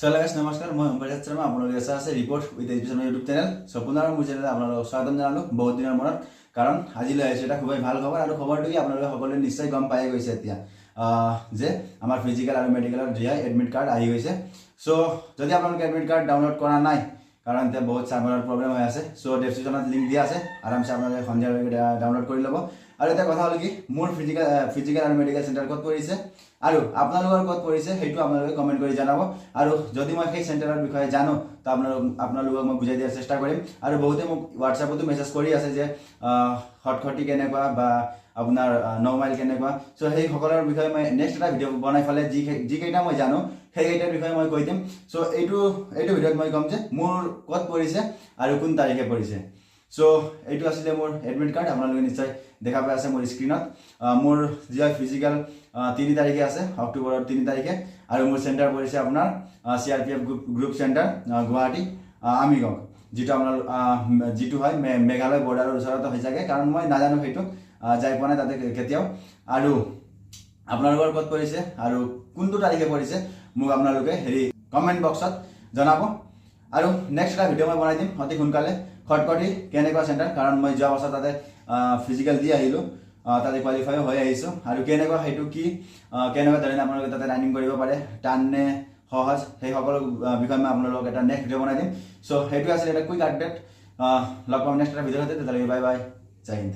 চ' গাইছ, নমস্কাৰ, মই অম্বৰজিৎ শৰ্মা। আপোনালোকে চাই আছে report with education YouTube channel. চ' পুনৰ মোৰ চেনেলত আপোনালোকক স্বাগতম জনালোঁ বহুত দিনৰ মূৰত, কাৰণ আজি লৈ আহিছোঁ এটা খুবেই ভাল খবৰ। আৰু খবৰটো কি, আপোনালোকে সকলোৱে নিশ্চয় গম পাই গৈছে এতিয়া যে আমাৰ ফিজিকেল আৰু মেডিকেলৰ জি I admit card আহি গৈছে। চ' যদি আপোনালোকে এডমিট কাৰ্ড ডাউনলোড কৰা নাই, কাৰণ এতিয়া বহুত চাৰ্ভাৰৰ প্ৰব্লেম হৈ আছে, চ' ডেছক্ৰিপশ্যনত লিংক দিয়া আছে, আৰামছে আপোনালোকে সন্ধিয়ালৈকে ডাউনলোড কৰি ল'ব। আৰু এটা কথা হ'ল কি, মোৰ ফিজিকেল ফিজিকেল আৰু মেডিকেল চেণ্টাৰ ক'ত পৰিছে আৰু আপোনালোকৰ ক'ত পৰিছে, সেইটো আপোনালোকে কমেণ্ট কৰি জনাব। আৰু যদি মই সেই চেণ্টাৰৰ বিষয়ে জানো, তো আপোনালোকক মই বুজাই দিয়াৰ চেষ্টা কৰিম। আৰু বহুতে মোক হোৱাটছএপতো মেছেজ কৰি আছে যে খটখটি কেনেকুৱা বা আপোনাৰ 9 মাইল কেনেকুৱা। চ' সেই সকলৰ বিষয়ে মই নেক্সট এটা ভিডিঅ' বনাই পেলাই যিকেইটা মই জানো, সেইকেইটাৰ বিষয়ে মই কৈ দিম। চ' এইটো ভিডিঅ'ত মই ক'ম যে মোৰ ক'ত পৰিছে আৰু কোন তাৰিখে পৰিছে। চ' এইটো আছিলে মোৰ এডমিট কাৰ্ড। আপোনালোকে নিশ্চয় দেখা পাই আছে মোৰ স্ক্ৰীণত। মোৰ জি I physical 3 তাৰিখে আছে, অক্টোবৰৰ 3 তাৰিখে। আৰু মোৰ চেণ্টাৰ পৰিছে আপোনাৰ CRPF group centre, Guwahati, Amingaon, যিটো আপোনাৰ যিটো হয় মেঘালয় বৰ্ডাৰৰ ওচৰতে হৈ থাকে, কাৰণ মই নাজানো সেইটো, যাই পোৱা নাই তাতে কেতিয়াও। আৰু আপোনালোকৰ ক'ত পৰিছে আৰু কোনটো তাৰিখে পৰিছে, মোক আপোনালোকে হেৰি কমেণ্ট বক্সত জনাব। আৰু নেক্সট এটা ভিডিঅ' মই বনাই দিম অতি সোনকালে, খটখটি কেনেকুৱা চেণ্টাৰ, কাৰণ মই যোৱা বছৰ তাতে ফিজিকেল দি আহিলোঁ, তাতে কোৱালিফাইও হৈ আহিছোঁ। আৰু কেনেকুৱা সেইটো কি, কেনেকুৱা ধৰণে আপোনালোকে তাতে ৰানিং কৰিব পাৰে, টান নে সহজ, সেই সকলো বিষয়ে মই আপোনালোকক এটা নেক্সট ভিডিঅ' বনাই দিম। চ' সেইটোৱে আছিলে এটা কুইক আপডেট। লগ পাম নেক্সট এটা ভিডিঅ'তে, তেতিয়ালৈকে বাই বাই, জয় হিন্দ।